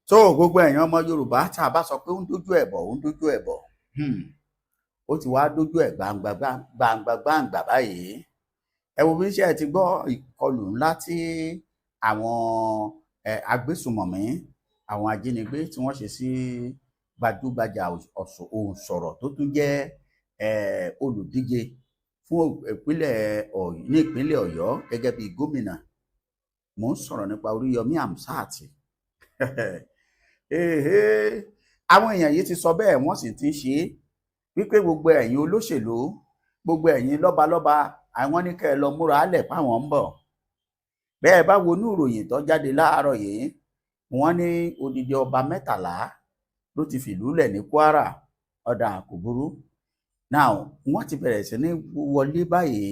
Tó gbogbo ẹ̀yin ọmọ Yorùbá, tá a bá sọ pé ó ń dójú ẹ̀ bọ̀, ó ń dójú ẹ̀ bọ̀, ó ti wá dójú ẹ̀ gbangba gbangba gbangba báyìí. Ẹ wo bí iṣẹ́ ti gbọ́ ìkọlù ńlá tí àwọn agbésùmọ̀mí, àwọn ajínigbé tí wọ́n ṣe sí gbajúgbajà òǹsọ̀rọ̀ tó tún jẹ́ olùdíje fún ìpínlẹ̀ ní ìpínlẹ̀ Ọ̀yọ́ gẹ́gẹ́ bí gómìnà. Mò ń sọ̀rọ̀ nípa Oríyọmí Hamzat. Àwọn èèyàn yìí ti sọ bẹ́ẹ̀, wọ́n sì ti ń ṣe é wípé gbogbo ẹ̀yin olóṣèlú, gbogbo ẹ̀yin lọ́balọ́ba, àwọn ní kẹ́ ẹ lọ múra lẹ̀ páwọn ń bọ̀. Bẹ́ẹ̀ bá wo inú ìròyìn tó jáde láàárọ̀ yìí, wọ́n ní odidi ọba 13 ló ti fìlú lẹ̀ ní Kwara. Ọ̀dà kò burú. Now, wọ́n ti bẹ̀rẹ̀ sí ní wọlé báyìí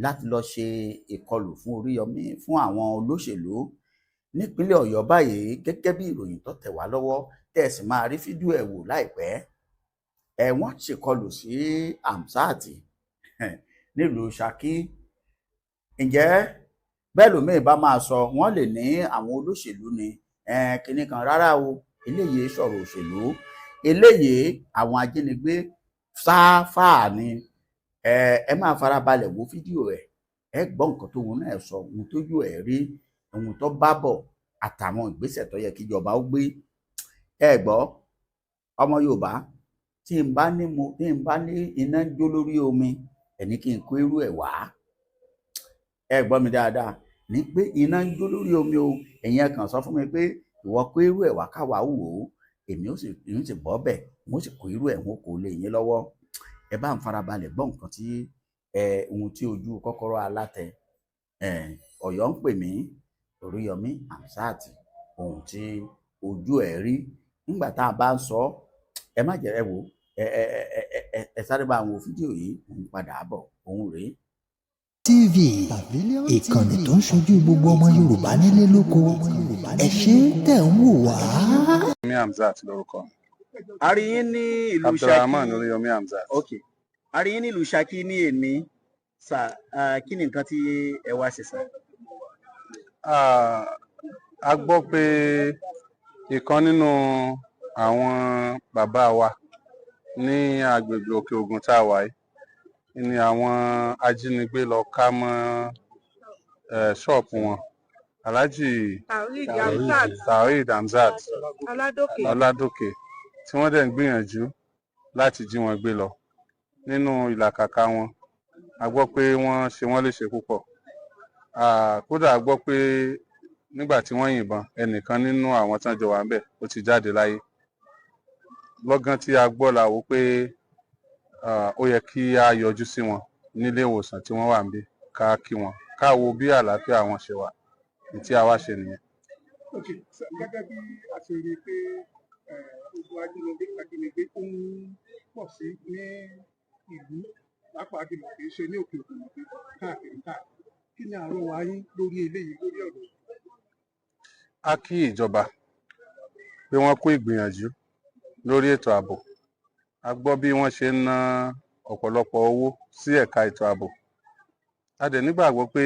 láti lọ ṣe ìkọlù fún Oríyọmí, fún àwọn olóṣèlú nípínlẹ̀ Ọ̀yọ́ báyìí, gẹ́gẹ́ bí ìròyìn tó tẹ̀ wá lọ́wọ́, tẹ́ ẹ sì máa rí fídíò ẹ̀ wò láìpẹ́. Ẹ wọ́n ṣèkọlù sí Hamzat nílùú Ṣakí. Ǹjẹ́ bẹ́ẹ̀ lómi bá máa sọ, wọ́n lè ní àwọn olóṣèlú ni kinní kan. Rárá o, eléyìí sọ̀rọ̀ òṣèlú, eléyìí àwọn ajínigbé sáfáà ni. Ẹ máa farabalẹ̀ wo fídíò ẹ̀, ẹ gbọ́ nǹkan tó wọn náà sọ, ohun tójú ẹ̀ rí, ohun tó bá bọ̀, àtàwọn ìgbésẹ̀ tó yẹ kíjọba ó gbé. Ẹ gbọ́, ọmọ Yorùbá, tí n bá ní mo tí n bá ní iná ń jó lórí omi, ẹni kí n kó irú ẹ̀ wá. Ẹ gbọ́ mi dáadáa ní pé iná ń jó lórí omi o. Ẹ̀yin ẹ kàn sọ fún mi pé ìwọ kó irú ẹ̀ wá káwa wò ó, èmi ó sì èmi sì bọ́ bẹ̀, mo sì kó irú ẹ̀, wọn kò lè yín lọ́wọ́. Ẹ bá ń farabalẹ̀ gbọ́ nǹkan tí ẹ ohun tí ojú kọ́kọ́rọ́ alátẹ ẹ Ọ̀yọ́ ń pè mí Oríyọmí Hamzat, ohun tí ojú ẹ̀ rí nígbà tá a bá ń sọ. Ẹ má jẹ́ ẹ wò ẹ ẹ ẹ ẹ ẹ sáré bá àwọn fídíò yìí, òun padà bọ̀, òun rèé. TV, ìkànnì tó ń ṣojú gbogbo ọmọ Yorùbá nílé lóko. Ẹ ṣé tẹ̀ ń wò wá. Oríyọmí Hamzat lórúkọ mi. A rí yín ní ìlú Abdulrahman Ṣakí. Oríyọmí Hamzat. Ok, a rí yín ní ìlú Ṣakí ní èní sà. Kí ni nǹkan tí ẹ wá ṣe, sà? Ah, a gbọ́ pé ìkan nínú àwọn bàbá wa ní agbègbè Òkè Ògùn tá a wà yìí ni àwọn ajínigbé lọ ká mọ́ ṣọ́ọ̀bù wọn, Alhaji Taoreed Hamzat. Taoreed Hamzat. Ọládòkè. Ọládòkè, tí wọ́n dẹ̀ ń gbìyànjú láti jí wọn gbé lọ. Nínú ìlàkàkà wọn, a gbọ́ pé wọ́n ṣe wọ́n léṣe púpọ̀. Kódà a gbọ́ pé nígbà tí wọ́n yìnbọn, ẹnìkan nínú àwọn tán jọ wà ńbẹ̀ ó ti jáde láyé. Lọ́gán tí a gbọ́ la wò pé ó yẹ kí a yọjú sí wọn nílé ìwòsàn tí wọ́n wà níbí, ká kí wọn, ká wo bí àlàáfíà wọn ṣe wà. Ní tí a wá ṣe nìyẹn. Ok, gẹ́gẹ́ bí a ṣe rí i pé ogun ajínigbé ó ń pọ̀ sí ní ìlú, pàápàá jùlọ kì í ṣe ní Òkè Ògùn nìkan, káàkiri káàkiri, kí ni àrọwà yín lórí eléyìí, lórí ọ̀rọ̀ yìí? A kí ìjọba pé wọ́n kú ìgbìyànjú lórí ètò ààbò. A gbọ́ bí wọ́n ṣe ń ná ọ̀pọ̀lọpọ̀ owó sí ẹ̀ka ètò ààbò. A dẹ̀ nígbàgbọ́ pé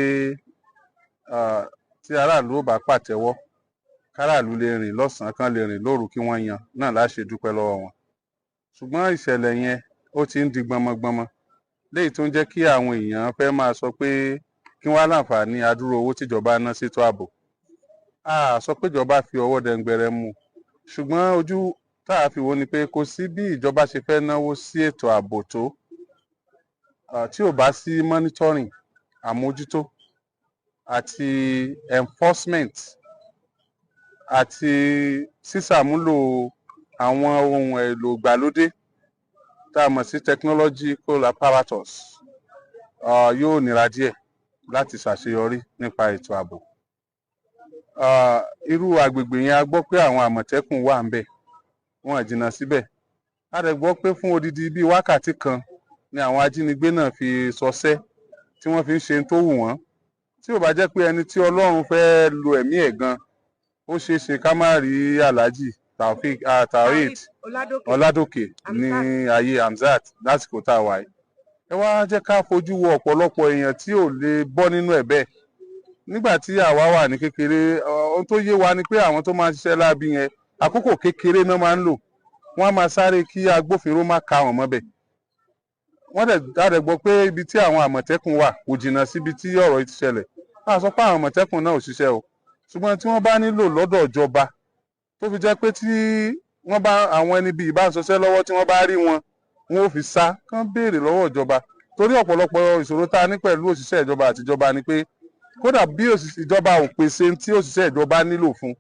tí aráàlú ò bá pàtẹ́wọ́, káràlú lè rìn lọ́sàn-án, kán lè rìn lóru, kí wọ́n yan náà láṣẹ dúpẹ́ lọ́wọ́ wọn. Ṣùgbọ́n ìṣẹ̀lẹ̀ yẹn, ó ti ń di gbọmọgbọmọ, léyìí tó ń jẹ́ kí àwọn èèyàn fẹ́ máa sọ pé kí wọ́n á láǹfààní adúrú owó tíjọba ná sétò ààbò. A sọ pé ìjọba fi ọwọ́ dẹngbẹrẹ mú, ṣùgbọ́n ojú tá a fi wò ni pé kò sí bí ìjọba ṣe fẹ́ náwó sí ètò ààbò tó, tí ò bá sí monitoring, àmójútó àti enforcement àti sísàmúlò àwọn ohun èlò ìgbàlódé tá a mọ̀ sí technological apparatus, yóò nira díẹ̀ láti ṣàṣeyọrí nípa ètò ààbò. Irú agbègbè yẹn, a gbọ́ pé àwọn Àmọ̀tẹ́kùn wà ńbẹ̀, wọn jìnnà síbẹ̀. A dẹ̀ gbọ́ pé fún odidi bíi wákàtí kan ni àwọn ajínigbé náà fi ṣọṣẹ́ tí wọ́n fi ń ṣe tó wù wọ́n. Tí ò bá jẹ́ pé ẹni tí Ọlọ́run fẹ́ lo ẹ̀mí ẹ̀ gan, ó ṣeé ṣe ká má rí Alhaji Taofeek Taoreed Ọládòkè. Ọládòkè ní ayé Hamzat lásìkò tá a wà yìí. Ẹ wá jẹ́ ká fojú wo ọ̀pọ̀lọpọ̀ èèyàn tí ò lè bọ́ nínú ẹ̀ bẹ́ẹ̀. Nígbà tí àwa wà ní kékeré, ohun tó yé wa ni pé àwọn tó máa ń ṣiṣẹ́ láabi yẹn Àkókò kékeré náà máa ń lò. Wọ́n á máa sáré kí agbófinró má ka wọn mọ́bẹ̀. Wọ́n dẹ̀ dáadẹ̀ gbọ́ pé ibi tí àwọn Àmọ̀tẹ́kùn wà kò jìnnà síbi tí ọ̀rọ̀ yìí ti ṣẹlẹ̀. A sọ pé àwọn Àmọ̀tẹ́kùn náà ò ṣiṣẹ́ o, ṣùgbọ́n tí wọ́n bá nílò lọ́dọ̀ ìjọba tó fi jẹ́ pé tí wọ́n bá àwọn ẹni bíi bá ń ṣiṣẹ́ lọ́wọ́, tí wọ́n bá rí wọn, wọn ò fi sá kán béèrè lọ́wọ́ ìjọba, torí ọ̀pọ̀lọpọ̀ ìṣòro tá a ní pẹ̀lú òṣìṣẹ́ ìjọba àtijọba ni pé kódà bí ìjọba ò pèsè tí òṣìṣẹ́ ìjọba nílò fún,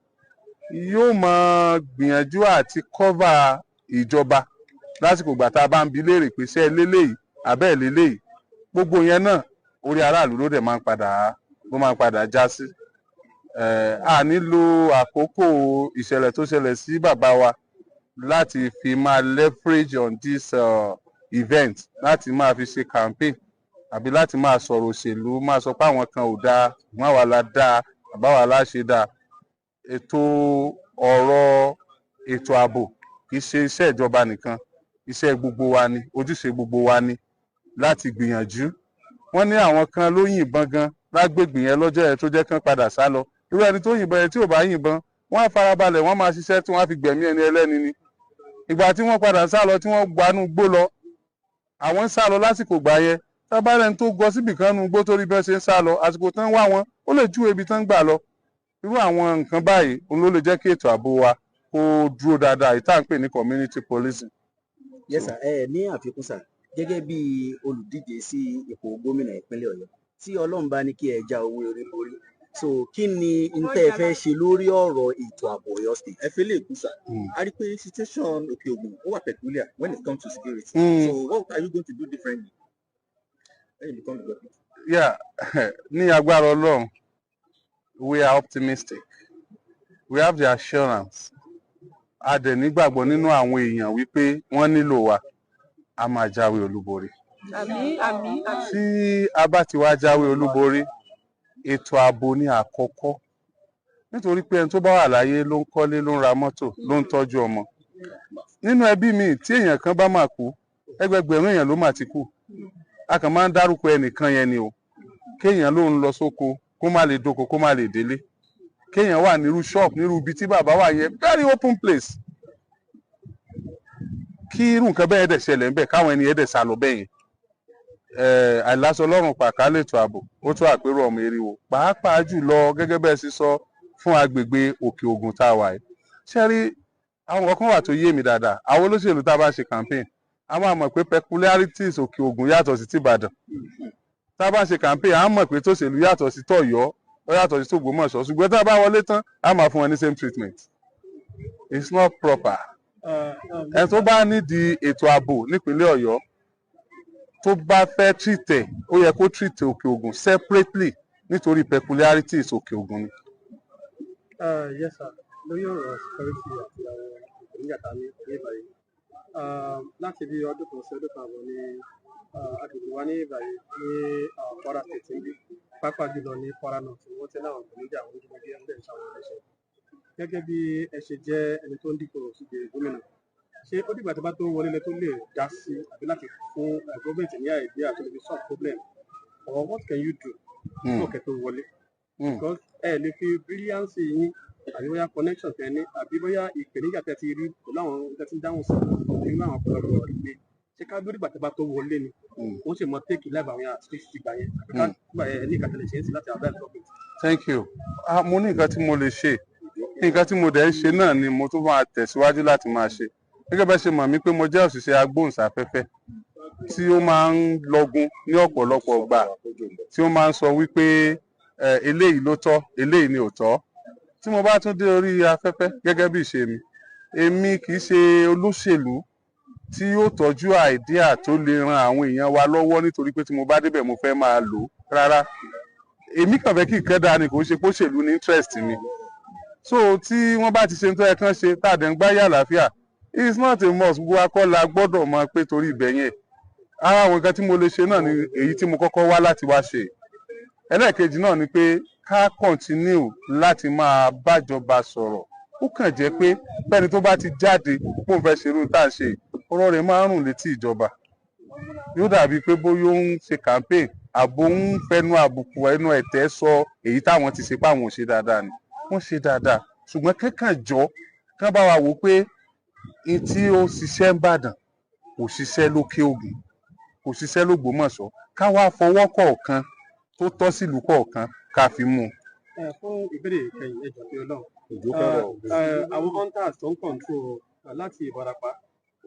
yóò máa gbìyànjú àti cover ìjọba lásìkò ìgbà tá a bá ń bi léèrè pé ṣé ẹ léléyìí àbẹ́ ẹ̀ léléyìí. Gbogbo yẹn náà, orí aráàlú ló dẹ̀ máa ń padà, ló máa ń padà já sí. A nílò àkókò ìṣẹ̀lẹ̀ tó ṣẹlẹ̀ sí bàbá wa láti fi máa leverage on this event láti máa fi ṣe campaign àbí láti máa sọ̀rọ̀ òṣèlú, máa sọ pé àwọn kan ò dáa, ṣùgbọ́n àwa la dáa, àbáwa la ṣe dáa. Ètò ọ̀rọ̀ ètò ààbò kì í ṣe iṣẹ́ ìjọba nìkan, iṣẹ́ gbogbo wa ni, ojúṣe gbogbo wa ni láti gbìyànjú. Wọ́n ní àwọn kan ló yìnbọn gan lágbègbè yẹn lọ́jọ́ yẹn tó jẹ́ kán padà sá lọ. Irú ẹni tó yìnbọn yẹn, tí ò bá yìnbọn, wọ́n á farabalẹ̀, wọ́n máa ṣiṣẹ́ tí wọ́n á fi gbẹ̀mí ẹni ẹlẹ́ni ni. Ìgbà tí wọ́n padà sá lọ, tí wọ́n gbanú gbó lọ, àwọn ń sá lọ lásìkò gbà yẹn. Tábàlẹ̀ tó gọ síbì kan nu gbó torí bí wọ́n ṣe ń sá lọ, àsìkò tán wá wọn, ó lè júwe ibi tán gbà lọ. Irú àwọn nǹkan báyìí, òun ló lè jẹ́ kí ètò ààbò wa kó dúró dáadáa, èyí tá à ń pè ní community policing. Yes sir. Ẹ ní àfikún sir, gẹ́gẹ́ bí olùdíje sí ipò gómìnà ìpínlẹ̀ Ọ̀yọ́, tí Ọlọ́run bá ní kí ẹ já owó orí borí, so kí ni n tẹ́ ẹ fẹ́ ṣe lórí ọ̀rọ̀ ètò ààbò Ọ̀yọ́ State? Ẹ fi lè kú sà. A rí pé situation Òkè Ògùn ó wà peculiar when it comes to security. So what are you going to do differently when you become the governor? Yeah, ní agbára Ọlọ́run, we are optimistic, we have the assurance, a dẹ̀ nígbàgbọ́ nínú àwọn èèyàn wípé wọ́n nílò wa, a máa jáwé olúborí. Àmín, àmín, àmín. Tí a bá ti wá jáwé olúborí, ètò ààbò ní àkọ́kọ́, nítorí pé ẹni tó bá wà láyé ló ń kọ́lé, ló ń ra mọ́tò, ló ń tọ́jú ọmọ. Nínú ẹbí mi, tí èèyàn kan bá máa kú, ẹgbẹgbẹ̀rún èèyàn ló máa ti kú. A kàn máa ń dárúkọ ẹnìkan yẹn ni o. Kéèyàn ló ń lọ sóko, kó má lè dóko, kó má lè délé, kéèyàn wà nírú shop, nírú ibi tí bàbá wà yẹn, very open place, kí irú nǹkan bẹ́ẹ̀ dẹ̀ ṣẹlẹ̀ ńbẹ̀, káwọn ẹni yẹn dẹ̀ sá lọ bẹ́ẹ̀ yẹn. Àìláṣọ lọ́rùn pàká lètò ààbò, ó tó àpérò ọmọ eriwo, pàápàá jùlọ gẹ́gẹ́ bẹ́ẹ̀ ṣe sọ fún agbègbè Òkè Ògùn tá a wà yìí. Ṣé rí àwọn kankan wà tó yé mi dáadáa? Àwọn olóṣèlú, tá a bá ṣe campaign, a máa mọ̀ pé peculiarities Òkè Ògùn yàtọ̀ sí tìbàdàn. Tá a bá ṣe campaign, a mọ̀ pé tòṣèlú yàtọ̀ sí tọ̀yọ́, ó yàtọ̀ sí tògbómọ̀ṣọ́, ṣùgbọ́n tá a bá wọlé tán, a máa fún wọn ní same treatment. It's not proper. Ẹni tó bá nídìí ètò ààbò nípínlẹ̀ Ọ̀yọ́, tó bá fẹ́ treat ẹ̀, ó yẹ kó treat Òkè Ògùn separately nítorí peculiarities Òkè Ògùn ni. Yes sir, lórí ọ̀rọ̀ security àti àwọn ìpèníjà tá a ní ní ìbàyìí, láti bí ọdún kan sí ọdún kan àbọ̀ ní agbègbè wa ní ìbàyìí ní Kwara State níbí, pàápàá jùlọ ní Kwara North, wọ́n ti láwọn ìpèníjà, àwọn oníjìnlẹ̀ ẹgbẹ́ ìṣàwọn ẹlẹ́sẹ̀. Gẹ́gẹ́ bí ẹ ṣe jẹ́ ẹni tó ń dìbò síbi gómìnà, ṣé ó dìgbà tó bá tó wọlé lẹ tó lè dá sí àbí láti fún gọ́ọ̀mẹ̀ntì ní idea tó lè fi solve problem, or what can you do before kẹ́ tó wọlé? Because ẹ lè fi brilliance yín àbí bóyá connection tẹ ní àbí bóyá ìpèníjà tẹ ti rí pẹ̀lú àwọn tẹ ti ń dáhùn sí nínú àwọn ọ̀pọ̀lọpọ̀ ìgbé, ṣé ká dúró dìgbà tó bá tó wọlé ni wọ́n sì mọ take life àwọn at least ìgbà yẹn, àbí ká gbà yẹn ní ìkàtẹ̀lẹ̀ ṣe é sí láti advise government? Thank you. Ah, mo ní nǹkan tí mo lè ṣe. Nǹkan tí mo dẹ̀ ń ṣe náà ni mo tún máa tẹ̀síwájú láti máa ṣe. Gẹ́gẹ́ bẹ́ẹ̀ ṣe mọ̀ mí pé mo jẹ́ òṣìṣẹ́ agbóhùnsáfẹ́fẹ́ tí ó máa ń lọgun ní ọ̀pọ̀lọpọ̀ ìgbà, tí ó máa ń sọ wípé eléyìí ló tọ́, eléyìí ni ò tọ́. Tí mo bá tún dé orí afẹ́fẹ́ gẹ́gẹ́ bí ìṣe mi, èmi kì í ṣe olóṣèlú tí yóò tọ́jú idea tó lè ran àwọn èèyàn wa lọ́wọ́ nítorí pé tí mo bá débẹ̀ mo fẹ́ máa lò ó. Rárá, èmi kàn fẹ́ kí nǹkan dáa ni, kò ń ṣe pé òṣèlú ní interest mi. So tí wọ́n bá ti ṣe ní tó yẹ kán ṣe, tá a dẹ̀ ń gbáyé àlàáfíà, it's not a must. Gbogbo akọ́ la gbọ́dọ̀ mọ̀ pé torí ibẹ̀ yẹn, ara àwọn nǹkan tí mo lè ṣe náà ni èyí tí mo kọ́kọ́ wá láti wá ṣe. Ẹlẹ́ẹ̀kejì náà ni pé ká continue láti máa bájọba sọ̀rọ̀. Ó kàn jẹ́ pé fẹ́ni tó bá ti jáde bóun fẹ́ ṣerú tá à ń ṣe, ọ̀rọ̀ rẹ̀ máa ń rùn létí ìjọba, yóò dàbí pé bóyá ó ń ṣe campaign àbò, ń fẹnu àbùkù ẹnu ẹ̀tẹ́ sọ èyí táwọn ti ṣe páwọn ò ṣe dáadáa ni. Wọ́n ṣe dáadáa, ṣùgbọ́n kẹ́kàn jọ Kán bá wa wò ó pé n tí ó ń ṣiṣẹ́ n'Ìbàdàn kò ṣiṣẹ́ lókè Ògùn, kò ṣiṣẹ́ lÓgbómọ̀ṣọ́, ká wá fọwọ́ kọ̀ọ̀kan tó tọ́ sílùú kọ̀ọ̀kan ká fi mú un. Ẹ fún ìbéèrè ìkẹyìn, ẹ jọ̀ọ́, torí Ọlọ́run. Òjò fẹ́ràn o. Àwọn hunters tó ń control láti Ìbarapá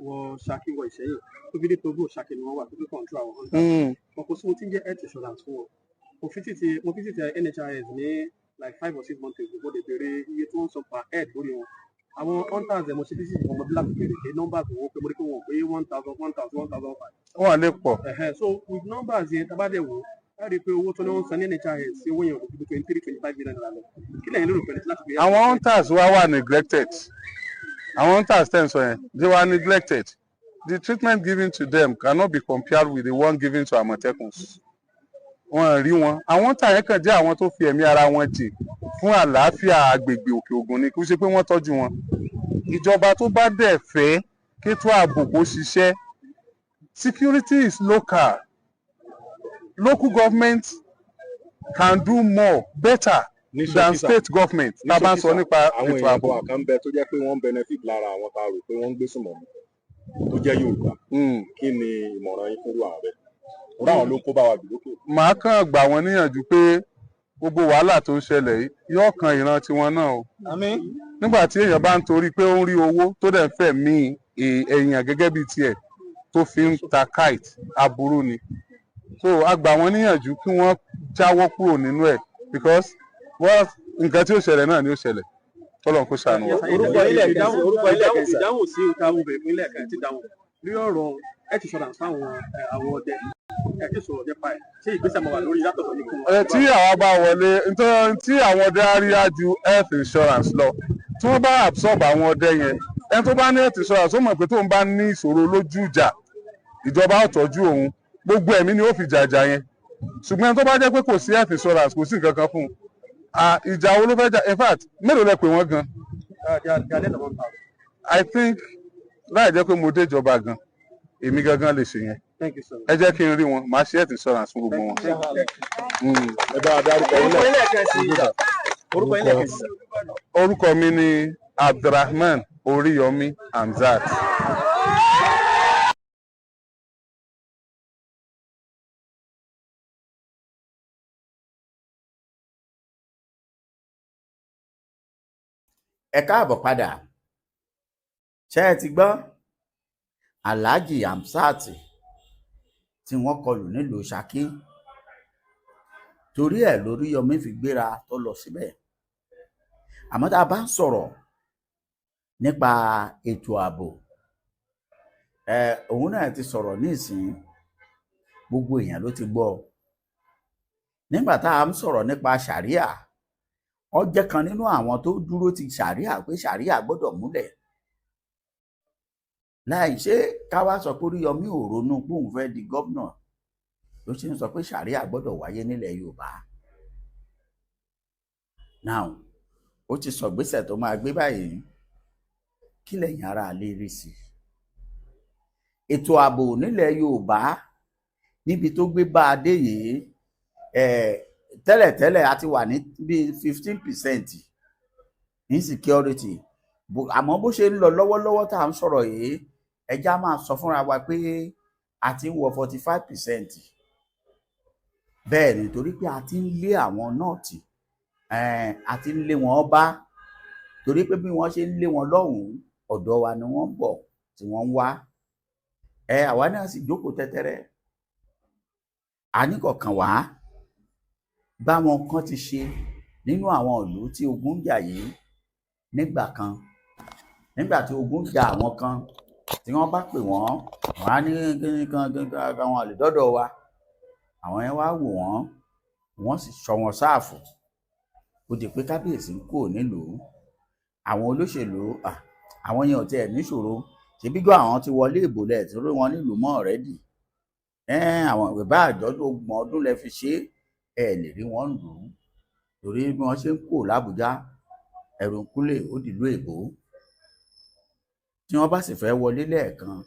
wọ Ṣakí, wọ Ìṣẹ́yìn, tó fi dé Togo, Ṣakí ni wọ́n wà tó fi control àwọn hunters. Wọn kò sí ohun tí ń jẹ́ health insurance fún wọn. Mo fi títí NHIS ní like 5 or 6 months ago, mo lè béèrè iye tí wọ́n ń san per head lórí wọn. Àwọn hunters ẹ̀, mo ṣe títí wọn, mo bí láti béèrè pé numbers owó pé mo rí pé wọn ò pé 1,000, 1,000, 1,500. Wọ́n lè pọ̀. Ẹ̀hẹ́n, so with numbers yẹn, tá a bá dẹ̀ wò ó, á rí i pé owó tó ní wọ́n ń san ní NHIS sí owó yẹn ò ju 23, 25 million naira lọ. Kí lẹ̀yin lérò pẹ̀lú láti fi Àwọn hunters wa wà neglected. Àwọn hunters tẹ̀ ń sọ yẹn, they were neglected. The treatment given to them cannot be compared with the one given to Àmọ̀tẹ́kùns. Wọn rí wọn, àwọn hunter yẹn kàn jẹ́ àwọn tó fi ẹ̀mí ara wọn jìn fún àlàáfíà agbègbè Òkè Ògùn ni, kì í ṣe pé wọ́n tọ́jú wọn. Ìjọba tó bá dẹ̀ fẹ́ kétò ààbò kó ṣiṣẹ́, security is local. Local government can do more better Ní than ṣókí sà, state government, ní tá a bá ń ṣókí sọ sà, nípa àwọn ètò èèyàn ààbò. kan kan ń bẹ tó jẹ́ pé wọ́n ń benefit lára àwọn tá a rò pé wọ́n ń gbé sùnmọ̀mí tó jẹ́ Yorùbá. Kí ni ìmọ̀ràn yín fúnrú àwọn bẹ́ẹ̀? Òun àwọn ló ń kó bá wa jù lókè. Màá kàn gbà wọ́n níyànjú pé gbogbo wàhálà tó ń ṣẹlẹ̀ yìí yóò kan ìran tiwọn náà o. Àmín. Nígbà tí èèyàn bá ń torí pé ó ń rí owó tó dẹ̀ ń fẹ́ mí èèyàn gẹ́gẹ́ bíi tiẹ̀ tó fi ń ta kite, aburú ni. So a gbà wọ́n níyànjú kí wọ́n jáwọ́ kúrò nínú ẹ̀, because wọ́n nǹkan tí ó ṣẹlẹ̀ náà ni ó ṣẹlẹ̀. Tọ́lọ́run kó ṣàánú wa. Orúkọ yín lẹ́ẹ̀kan sí, orúkọ yín lẹ́ẹ̀kan sí. Ìdáhùn sí ìta ohun bẹ̀rẹ̀ fún ilé ẹ̀ka ti dáhùn lórí ọ̀rọ̀ health insurance fáwọn àwọn ọdẹ. Ẹ ti sọ̀rọ̀ nípa ẹ̀, ṣé ìgbésẹ̀ máa wà lórí látọ̀dọ̀ yín fún wọn? Ẹ tí àwa bá wọlé, nítorí tí àwọn ọdẹ á rí á ju health insurance lọ. Tí wọ́n bá absorb àwọn ọdẹ yẹn, ẹni tó bá ní health insurance, ó mọ̀ pé tóun bá ní ìṣòro lójú ìjà, ìjọba ó tọ́jú òun, gbogbo ẹ̀mí ni ó fi jàjà yẹn. Ṣùgbọ́n ẹni tó bá jẹ́ pé kò sí health insurance, kò sí nǹkan kan fún un. Ah, ìjà wo ló fẹ́ jà? In fact, mélòó lẹ pè wọ́n gan? They are less than 1,000. I think láì jẹ́ pé mo dé ìjọba gan, èmi gangan lè ṣe yẹn. Thank you so much. Ẹ jẹ́ kí n rí wọn, màá ṣe health insurance fún gbogbo wọn. Ẹ bá a dárúkọ yín Orúkọ yín lẹ́ẹ̀kan sí, orúkọ yín lẹ́ẹ̀kan sí. Orúkọ mi ni Abdulrahman Oríyọmí Hamzat. Ẹ káàbọ̀ padà. Ṣé ẹ ti gbọ́ Alhaji Hamsat tí wọ́n kọlù nílùú Ṣakí? Torí ẹ̀ lóríyọmí fi gbéra tó lọ síbẹ̀. Àmọ́ tá a bá ń sọ̀rọ̀ nípa ètò ààbò, ẹ òun náà ti sọ̀rọ̀ nísìnyí, gbogbo èèyàn ló ti gbọ́. Nígbà tá a ń sọ̀rọ̀ nípa sàríà, ó jẹ́ kan nínú àwọn tó dúró ti sàríà pé sàríà gbọ́dọ̀ múlẹ̀. Láì ṣe ká wá sọ pé Oríyọmí ò ronú pé òun fẹ́ di gómìnà ló ṣe ń sọ pé sàríà gbọ́dọ̀ wáyé nílẹ̀ Yorùbá. Now, ó ti sọ gbèsè tó máa gbé báyìí. Kí lẹ̀yin ará lè rí sí ètò ààbò nílẹ̀ Yorùbá níbi tó gbé bá a dé yìí? Tẹ́lẹ̀tẹ́lẹ̀ a ti wà ní bíi 15% insecurity, àmọ́ bó ṣe ń lọ lọ́wọ́lọ́wọ́ tá à ń sọ̀rọ̀ yìí, ẹja máa sọ fúnra wa pé a ti ń wọ 45%. Bẹ́ẹ̀ ni, torí pé a ti ń lé àwọn North, a ti ń lé wọn bá, torí pé bí wọ́n ṣe ń lé wọn lọ́hùn-ún, ọ̀dọ̀ wa ni wọ́n ń bọ̀ tí wọ́n ń wá. Ẹ àwa náà sì jókòó tẹ́tẹ́rẹ́ àníkọ̀kàn wá báwọn kan ti ṣe nínú àwọn ìlú tí ogun ń jà yìí nígbà kan. Nígbà tí ogun jà àwọn kan, tí wọ́n bá pè wọ́n, wọ́n á ní kíní kan kíní kan, wọn lè dọ́dọ̀ wa. Àwọn yẹn wá wò wọ́n, wọ́n sì sọ wọn sáàfù. Ó di pé kábíyèsí ń kúrò nílùú. Àwọn olóṣèlú, àwọn yẹn ò tiẹ̀ níṣòro, ṣebí gbọ́ àwọn ti wọlé ìbò lẹ̀ tí wọn nílùú mọ́ already. Àwọn ìwé bá àjọ̀dún 30 ọdún lẹ fi ṣe é, ẹ lè rí wọn lù ú, torí bí wọ́n ṣe ń kúrò lábújá, ẹ̀rù ń kúlè ó dìlú èbó. Tí wọ́n bá sì fẹ́ wọlé lẹ́ẹ̀kan,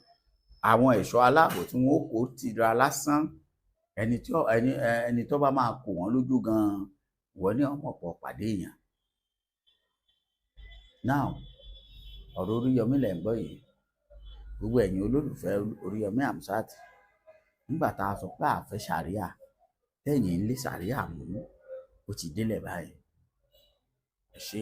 àwọn ẹ̀ṣọ́ aláàbò tí wọ́n ó kó tira lásán, ẹni tí ẹni ẹni tó bá máa kó wọn lójú gan-an, wọ́n ní ọmọ pọ̀ pàdé èèyàn. Now, Ọ̀rọ̀ Oríyọmí lẹ̀ ń gbọ́ yìí. Gbogbo ẹ̀yin olólùfẹ́ Oríyọmí Hamzat, nígbà tá a sọ pé a fẹ́ sàríà, tẹ̀yìn ń lé sàríà mú, ó ti délẹ̀ báyìí. Ẹ ṣé.